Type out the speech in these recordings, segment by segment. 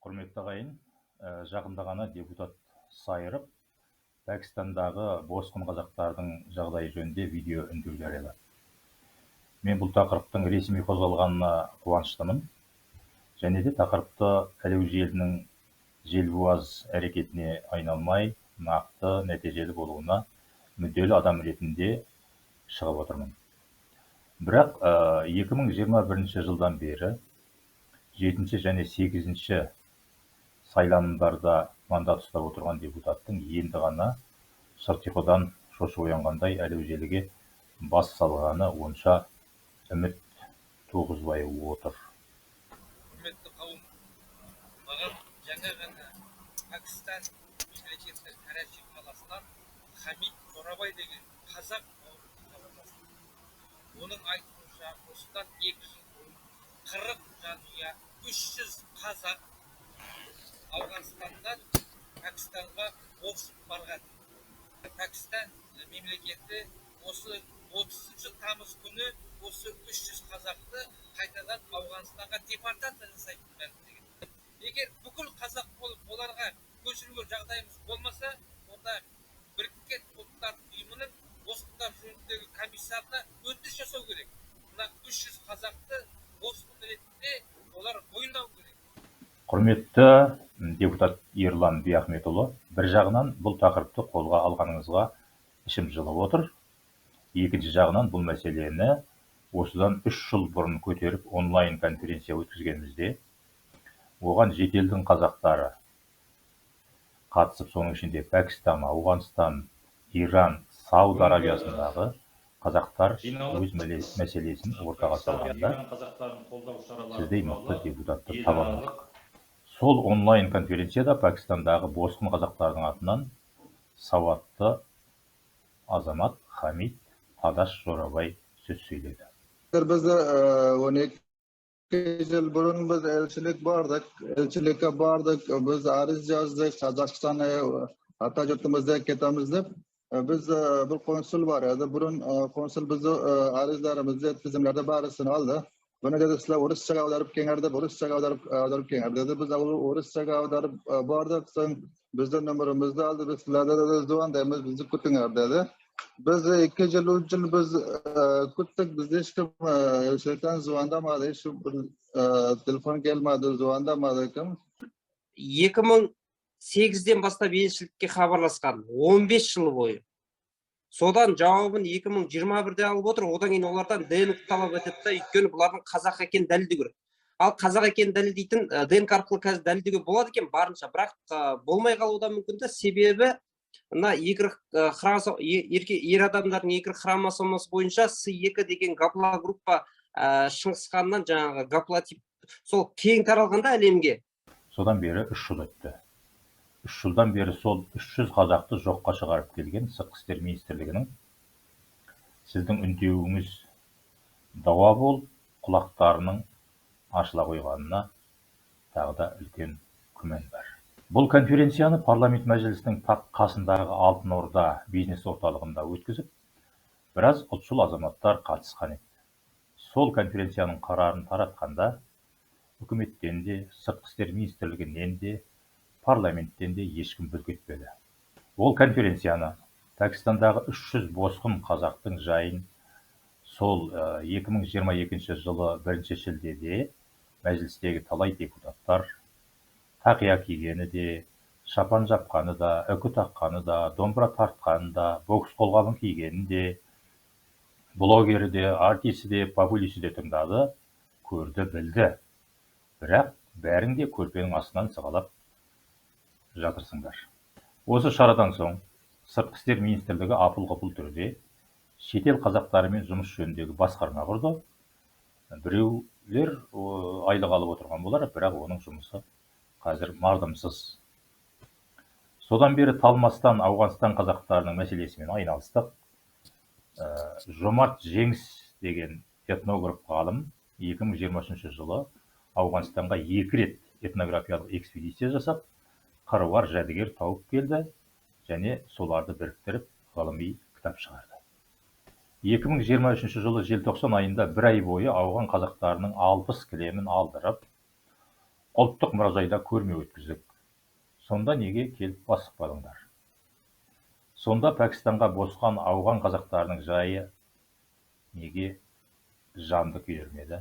Құрметті ағайын, жақында ғана депутат Сайыров Пәкістандағы босқын қазақтардың жағдайы жөнінде видео үндеу жариялады. Мен бұл тақырыптың ресми қозғалғанына қуаныштымын. Және де тақырыпты әлеу желінің желбуаз әрекетіне айналмай, нақты нәтижелі болуына мүдделі адам ретінде шығып отырмын. Бірақ 2021 жылдан бері 7 және 8 сайланымдарда мандат ұстап отырған депутаттың енді ғана сырт ұйқыдан шошып оянғандай әлеу желіге бас салғаны онша үміт туғызбай отыр. Құрметті қауым, маған жаңа ғана Пәкістан мемлекеті Карачи қаласынан Хамид Қорабай деген қазақ бауырымыз хабарласты. Оның айтуынша, осыдан 2 жыл бұрын 40 жанұя, 300 қазақ Ауғанстаннан Пәкістанға босып барған. Пәкістан мемлекеті осы 30 тамыз күні осы 300 қазақты қайтадан Ауғанстанға депортация жасайтынын мәлімдеген. Егер бүкіл қазақ болып оларға көшіруге жағдайымыз болмаса, онда Біріккен Ұлттар Ұйымының босқындар жөніндегі комиссарына өтініш жасау керек. Мына 300 қазақты босқын ретінде олар мойындау керек. Құрметті депутат Ерлан Биахметұлы, бір жағынан бұл тақырыпты қолға алғаныңызға ішім жылып отыр. Екінші жағынан бұл мәселені осыдан 3 жыл бұрын көтеріп онлайн конференция өткізгенімізде, оған шетелдің қазақтары қатысып, соның ішінде Пәкістан, Ауғанстан, Иран, Сауд Арабиясындағы қазақтар өз мәселесін ортаға салғанда, сіздей мықты депутатты таба алмадық. Сол онлайн конференцияда Пәкістандағы босқын қазақтардың атынан сауатты азамат Хамид Адаш Жорабай сөз сөйледі. Біз 12 жыл бұрын біз елшілік бардық, елшілікке бардық, біз арыз жаздық, Қазақстан ата жұртымызда кетеміз деп. Біз бір консул бар еді, бұрын консул бізді арыздарымызды, тізімлерді барысын алды. Бұны деді, сілер орысшаға аударып келіңдер деп, орысшаға аударып келіңдер деді. Біз орысшаға аударып бардық, соң біздің нөмірімізді алды, біз сілерді деді, звондаймыз, бізді күтіңдер деді. Біз 2 жыл, 3 жыл біз күттік, бізді ешкім елшіліктен звондамады, ешкім бір телефон келмеді, звондамады кім. 2008-ден бастап елшілікке хабарласқан, 15 жыл бойы. Содан жауабын 2021-де алып отыр. Одан кейін олардан ДНК талап етеді да, өйткені бұлардың қазақ екенін дәлелдеу керек. Ал қазақ екенін дәлелдейтін ДНК арқылы қазір дәлелдеуге болады екен барынша, бірақ болмай қалуы да мүмкін да, себебі мына ер адамдардың екі хромосомасы бойынша С2 деген гаплогруппа Шыңғыс ханнан жаңағы гаплотип сол кең таралғанда әлемге. Содан бері 3 жыл өтті. 3 жылдан бері сол 300 қазақты жоққа шығарып келген Сыртқы істер министрлігінің сіздің үндеуіңіз дауа болып, құлақтарының ашыла қойғанына тағы да үлкен күмән бар. Бұл конференцияны парламент мәжілісінің тақ қасындағы Алтын Орда бизнес орталығында өткізіп, біраз ұлтшыл азаматтар қатысқан еді. Сол конференцияның қарарын таратқанда үкіметтен де, Сыртқы істер министрлігінен де, парламенттен де ешкім бүлк етпеді. Ол конференцияны Пәкістандағы 300 босқын қазақтың жайын сол 2022 жылы 1 шілдеде мәжілістегі талай депутаттар тақия кигені де, шапан жапқаны да, үкі таққаны да, домбыра тартқаны да, бокс қолғабын кигені де, блогері де, артисі де, популисі де тыңдады, көрді, білді. Бірақ бәрің де көрпенің астынан сығалап жатырсыңдар. Осы шарадан соң Сыртқы істер министрлігі апыл-ғұпыл түрде шетел қазақтарымен жұмыс жөніндегі басқарма құрды. Біреулер айлық алып отырған болар, бірақ оның жұмысы қазір мардымсыз. Содан бері талмастан Ауғанстан қазақтарының мәселесімен айналыстық. Жомарт Жеңіс деген этнограф ғалым 2023 жылы Ауғанстанға 2 рет этнографиялық экспедиция жасап, қыруар жәдігер тауып келді және соларды біріктіріп ғылыми кітап шығарды. 2023 жылы желтоқсан айында бір ай бойы ауған қазақтарының 60 кілемін алдырып, Ұлттық мұражайда көрме өткіздік. Сонда неге келіп басықпадыңдар? Сонда Пәкістанға босқан ауған қазақтарының жайы неге жанды күйдірмеді?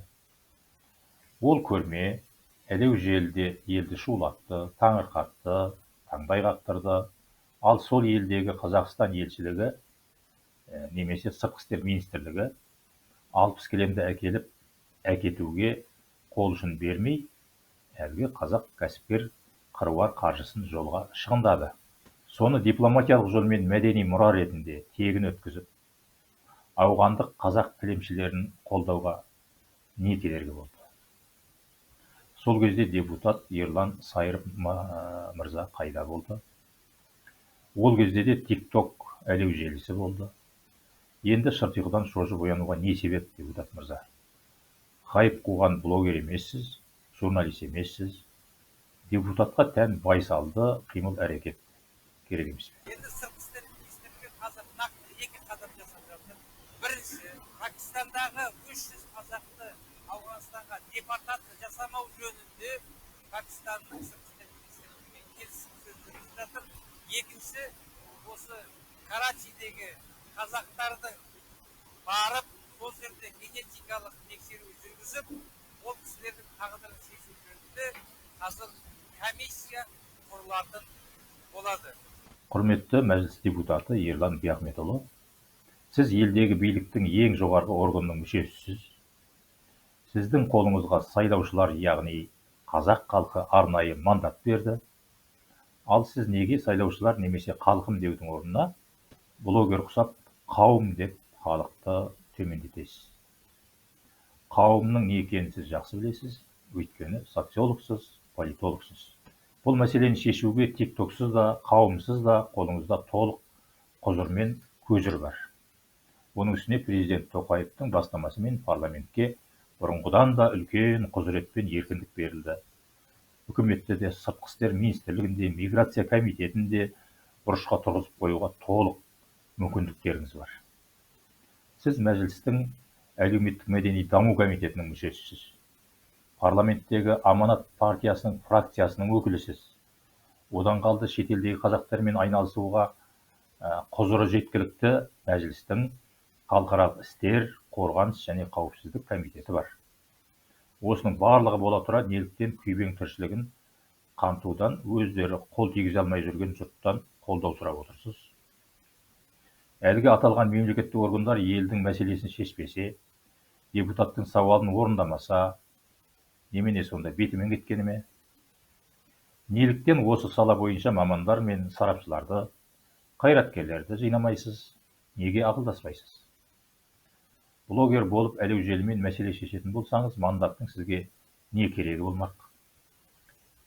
Ол көрме әлеу желіде елді шулатты, таңырқатты, таңдай қақтырды. Ал сол елдегі Қазақстан елшілігі немесе Сыртқы істер министрлігі 60 кілемді әкеліп әкетуге қол ұшын бермей, әлгі қазақ кәсіпкер қыруар қаржысын жолға шығындады. Соны дипломатиялық жолмен мәдени мұра ретінде тегін өткізіп, ауғандық қазақ кілемшілерін қолдауға не кедергі болды? Сол кезде депутат Ерлан Сайыров мырза қайда болды? Ол кезде де TikTok әлеу желісі болды. Енді шырт ұйқыдан шошып оянуға не себеп, депутат мырза? Хайп қуған блогер емессіз, журналист емессіз. Депутатқа тән байсалды қимыл әрекет керек емес пе? Енді Сыртқы істер министрлігі қазір нақты екі қадам жасап жатыр. Бірінші, Пәкістандағы 300 қазақты Ауғанстанға депортация жасамау жөнінде Пәкістанның Сыртқы істер министрлігімен келісім сөз жүргізіп жатыр. Екінші, осы Карачидегі қазақтардың барып сол жерде генетикалық тексеру жүргізіп, ол кісілердің тағдырын шешу жөнінде қазір комиссия құрылатын болады. Құрметті мәжіліс депутаты Ерлан Биахметұлы, сіз елдегі биліктің ең жоғарғы органының мүшесісіз. Сіздің қолыңызға сайлаушылар, яғни қазақ халқы арнайы мандат берді. Ал сіз неге сайлаушылар немесе халқым деудің орнына блогер құсап қауым деп халықты төмендетесіз? Қауымның не екенін сіз жақсы білесіз, өйткені социологсыз, политологсыз. Бұл мәселені шешуге TikTokсыз да, қауымсыз да қолыңызда толық құзыр мен көзір бар. Оның үстіне президент Тоқаевтың бастамасымен парламентке бұрынғыдан да үлкен құзырет пен еркіндік берілді. Үкіметте де, Сыртқы істер министрлігінде, миграция комитетінде бұрышқа тұрғызып қоюға толық мүмкіндіктеріңіз бар. Сіз мәжілістің әлеуметтік мәдени даму комитетінің мүшесісіз. Парламенттегі Аманат партиясының фракциясының өкілісіз. Одан қалды шетелдегі қазақтармен айналысуға құзыры жеткілікті мәжілістің халықаралық істер, қорғаныс және қауіпсіздік комитеті бар. Осының барлығы бола тұра неліктен күйбең тіршілігін қамтудан өздері қол тигізе алмай жүрген жұрттан қолдау сұрап отырсыз? Әлгі аталған мемлекеттік органдар елдің мәселесін шешпесе, депутаттың сауалын орындамаса, немене сонда бетімен кеткені ме? Неліктен осы сала бойынша мамандар мен сарапшыларды, қайраткерлерді жинамайсыз, неге ақылдаспайсыз? Блогер болып әлеу желімен мәселе шешетін болсаңыз, мандаттың сізге не керегі болмақ?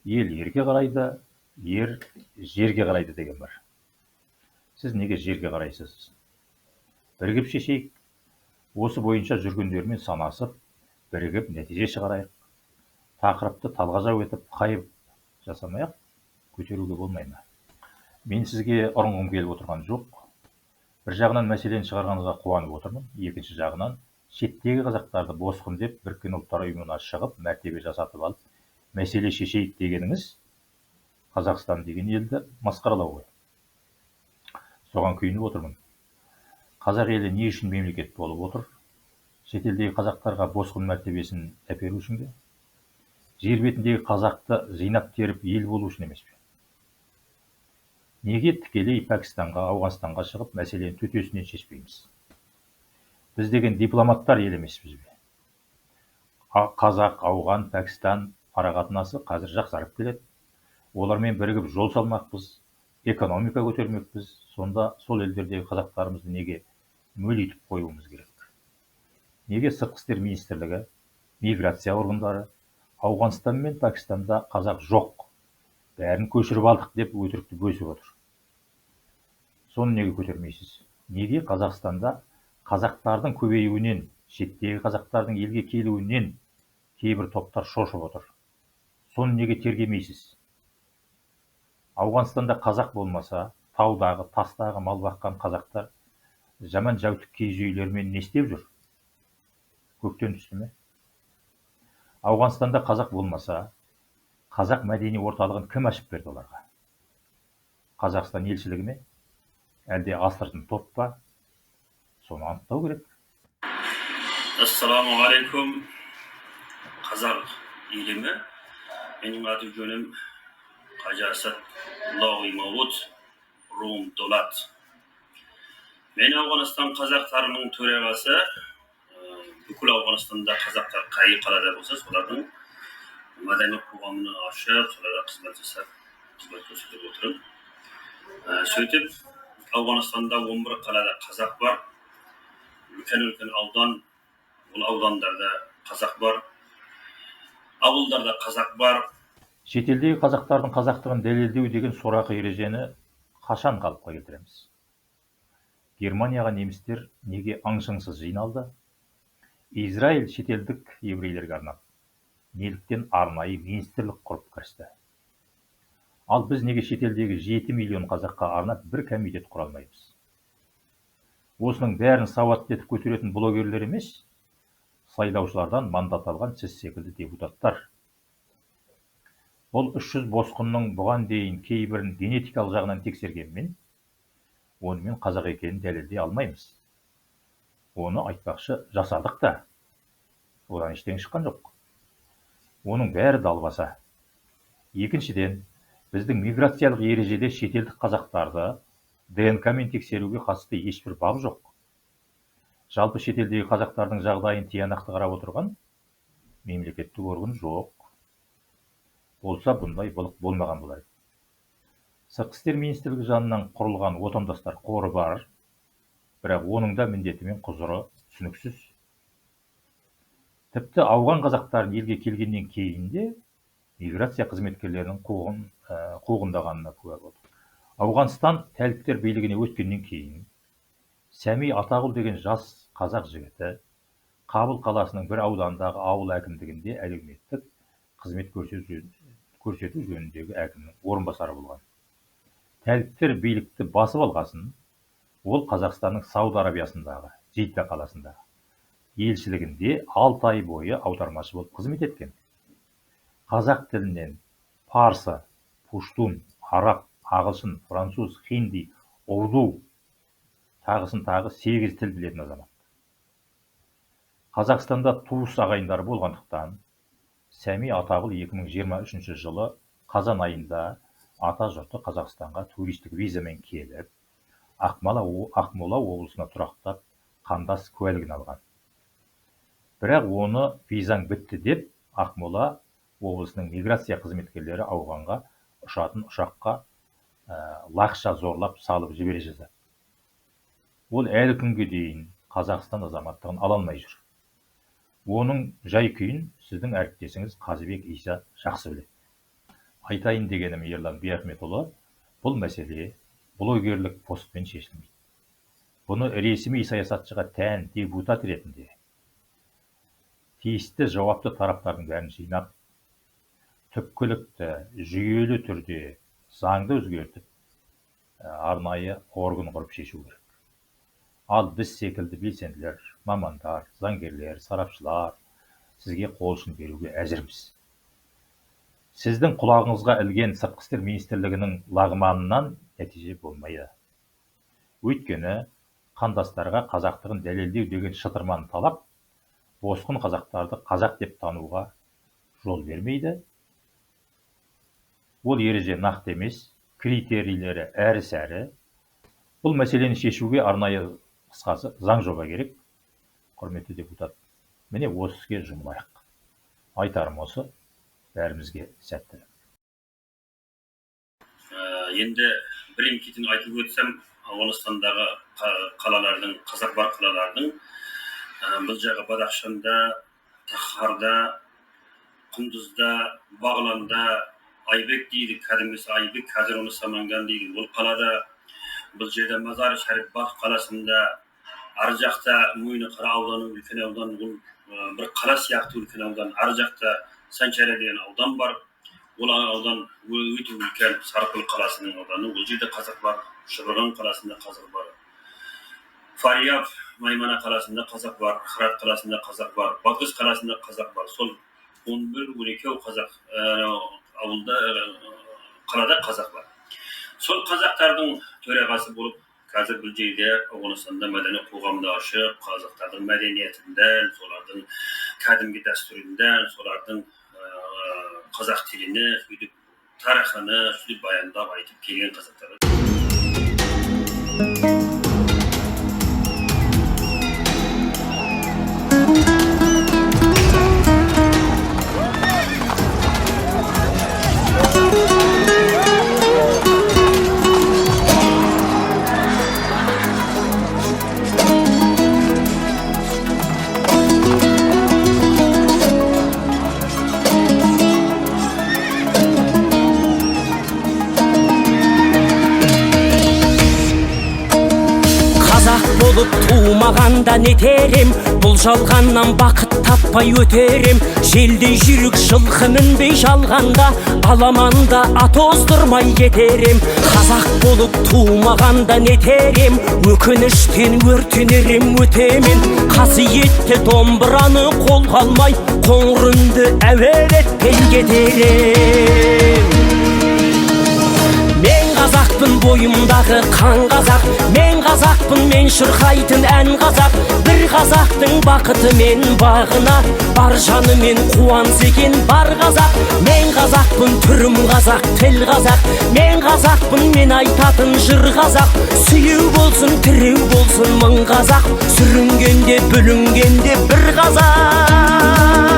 Ел ерге қарайды, ер жерге қарайды деген бар. Сіз неге жерге қарайсыз? Бірігіп шешейік. Осы бойынша жүргендермен санасып, бірігіп нәтиже шығарайық. Тақырыпты талғажау етіп, хайып жасамай-ақ көтеруге болмай ма? Мен сізге ұрынғым келіп отырған жоқ. Бір жағынан мәселені шығарғаныңызға қуанып отырмын, екінші жағынан шеттегі қазақтарды босқын деп Біріккен Ұлттар Ұйымына шығып, мәртебе жасатып алып, мәселе шешейік дегеніңіз Қазақстан деген елді масқаралау ғой. Соған күйініп отырмын. Қазақ елі не үшін мемлекет болып отыр? Шетелдегі қазақтарға босқын мәртебесін әперу үшін бе? Жер бетіндегі қазақты жинап теріп ел болу үшін емес пе? Неге тікелей Пәкістанға, Ауғанстанға шығып мәселені төтесінен шешпейміз? Біз деген дипломаттар ел емеспіз бе? Қазақ, Ауған, Пәкістан арақатынасы қазір жақсарып келеді. Олармен бірігіп жол салмақпыз, экономика көтермекпіз. Сонда сол елдердегі қазақтарымызды неге мөлитіп қоюымыз керек? Неге Сыртқы істер министрлігі, миграция органдары Ауғанстан мен Пәкістанда қазақ жоқ, бәрін көшіріп алдық деп өтірікті бөсіп отыр? Соны неге көтермейсіз? Неге Қазақстанда қазақтардың көбеюінен, шеттегі қазақтардың елге келуінен кейбір топтар шошып отыр? Соны неге тергемейсіз? Ауғанстанда қазақ болмаса, таудағы, тастағы мал баққан қазақтар жаман жәутік киіз үйлермен не істеп жүр? Көктен түсті ме? Ауғанстанда қазақ болмаса, Қазақ мәдени орталығын кім ашып берді оларға? Қазақстан елшілігі ме? Әлде астыртын топ па? Соны анықтау керек. Ассалаумағалейкум, қазақ елімі. Менің аты жөнім Қажы Асад Мауд Рум Дулат. Мен Ауғанстан қазақтарының төрағасы. Бүкіл Ауғанстанда қазақтар қай қалада болса, солардың мәдени қоғамын ашып, соларға қызмет жасап, қызмет көрсетіп отырмын. Сөйтіп, Ауғанстанда 11 қалада қазақ бар. Үлкен-үлкен аудан, ол аудандарда қазақ бар. Ауылдарда қазақ бар. Шетелдегі қазақтардың қазақтығын дәлелдеу деген сорақы ережені қашан қалыпқа келтіреміз? Германияға немістер неге аң-шыңсыз жиналды? Израиль шетелдік еврейлерге арнап, неліктен арнайы министрлік құрып кірісті? Ал біз неге шетелдегі 7 миллион қазаққа арнап бір комитет құра алмаймыз? Осының бәрін сауатты етіп көтеретін блогерлер емес, сайлаушылардан мандат алған сіз секілді депутаттар. Бұл 300 босқынның бұған дейін кейбірін генетикалық жағынан тексергенмен, онымен қазақ екенін дәлелдей алмаймыз. Оны айтпақшы жасадық та, одан ештеңе шыққан жоқ. Оның бәрі далбаса. Екіншіден, біздің миграциялық ережеде шетелдік қазақтарды ДНК-мен тексеруге қатысты ешбір бап жоқ. Жалпы шетелдегі қазақтардың жағдайын тиянақты қарап отырған мемлекеттік орган жоқ. Болса бұндай былық болмаған болар. Сыртқы істер министрлігі жанынан құрылған отандастар қоры бар, бірақ оның да міндеті мен құзыры түсініксіз. Тіпті ауған қазақтарын елге келгеннен кейін де миграция қызметкерлерінің қуғындағанына куә болдық. Ауғанстан тәліптер билігіне өткеннен кейін Сәми Атағұл деген жас қазақ жігіті Қабыл қаласының бір ауданындағы ауыл әкімдігінде әлеуметтік қызмет көрсету жөніндегі әкімнің орынбасары болған. Тәліптер билікті басып алғасын, ол Қазақстанның Сауд Арабиясындағы Жидда қаласындағы елшілігінде 6 ай бойы аудармашы болып қызмет еткен. Қазақ тілінен парсы, пуштун, араб, ағылшын, француз, хинди, урду тағысын тағы 8 тіл білетін азамат. Қазақстанда туыс ағайындары болғандықтан Сәми Атағұл 2023 жылы қазан айында ата жұрты Қазақстанға туристік визамен келіп, Ақмола облысына тұрақтап, қандас куәлігін алған. Бірақ оны визаң бітті деп Ақмола облысының миграция қызметкерлері Ауғанға ұшатын ұшаққа лақша зорлап салып жібере жазады. Ол әлі күнге дейін Қазақстан азаматтығын ала алмай жүр. Оның жай күйін сіздің әріптесіңіз Қазыбек Иса жақсы біледі. Айтайын дегенім, Ерлан Биахметұлы, бұл мәселе блогерлік постпен шешілмейді. Бұны ресми саясатшыға тән депутат ретінде тиісті жауапты тараптардың бәрін жинап, түпкілікті, жүйелі түрде заңды өзгертіп, арнайы орган құрып шешу керек. Ал біз секілді белсенділер, мамандар, заңгерлер, сарапшылар сізге қол ұшын беруге әзірміз. Сіздің құлағыңызға ілген Сыртқы істер министрлігінің лағманынан нәтиже болмайды. Өйткені қандастарға қазақтығын дәлелдеу деген шытырман талап босқын қазақтарды қазақ деп тануға жол бермейді. Ол ереже нақты емес, критерийлері әрі-сәрі. Бұл мәселені шешуге арнайы, қысқасы, заң жоба керек. Құрметті депутат, міне осы іске жұмылайық. Айтарым осы, бәрімізге сәттілік. Енді бір кетін айтып өтсем, Ауғанстандағы қалалардың, қазақ бар қалалардың, бұл жағы Бадахшанда, Тахарда, Құндызда, Бағланда, Айбек дейді, кәдімгісі Айбек, қазір оны Саманган дейді, ол қалада, бұл жерде Мазар Шариф Балх қаласында, ар жақта Мойынқара ауданы, үлкен аудан, ол бір қала сияқты үлкен аудан, ар жақта Санчара деген аудан бар, ол аудан өте үлкен, Сарыкөл қаласының ауданы, ол жерде қазақ бар, Шыбырған қаласында қазақ бар, Фарьяб Маймана қаласында қазақ бар, Хират қаласында қазақ бар, Батыс қаласында қазақ бар. Сол 11-12 қазақ ауылда, қалада қазақ бар. Сол қазақтардың төрағасы болып, қазір бұл жерде Ауғанстанда мәдени қоғамды ашып, қазақтардың мәдениетінден, солардың кәдімгі дәстүрінден, солардың қазақ тілini сөйтіп, тарихını сөйтіп баяндап айтып келген қазақтар. Қазақ болып тумағанда нетер ем, бұл жалғаннан бақыт таппай өтер ем. Желдей жүйрік жылқы мінбей жалғанда, аламанда ат оздырмай кетер ем. Қазақ болып тумағанда нетер ем, өкініштен өртенер ем өтемен. Қасиетті домбыраны қолға алмай, қоңыр үнді әуелетпей кетер ем. Мен қазақпын, бойымдағы қан қазақ, мен қазақпын, мен шырқайтын ән қазақ. Бір қазақтың бақыты мен бағына бар жанымен қуанса екен бар қазақ. Мен қазақпын, түрім қазақ, тіл қазақ, мен қазақпын, мен айтатын жыр қазақ. Сүйеу болсын, тіреу болсын мың қазақ, сүрінгенде, бүлінгенде бір қазақ.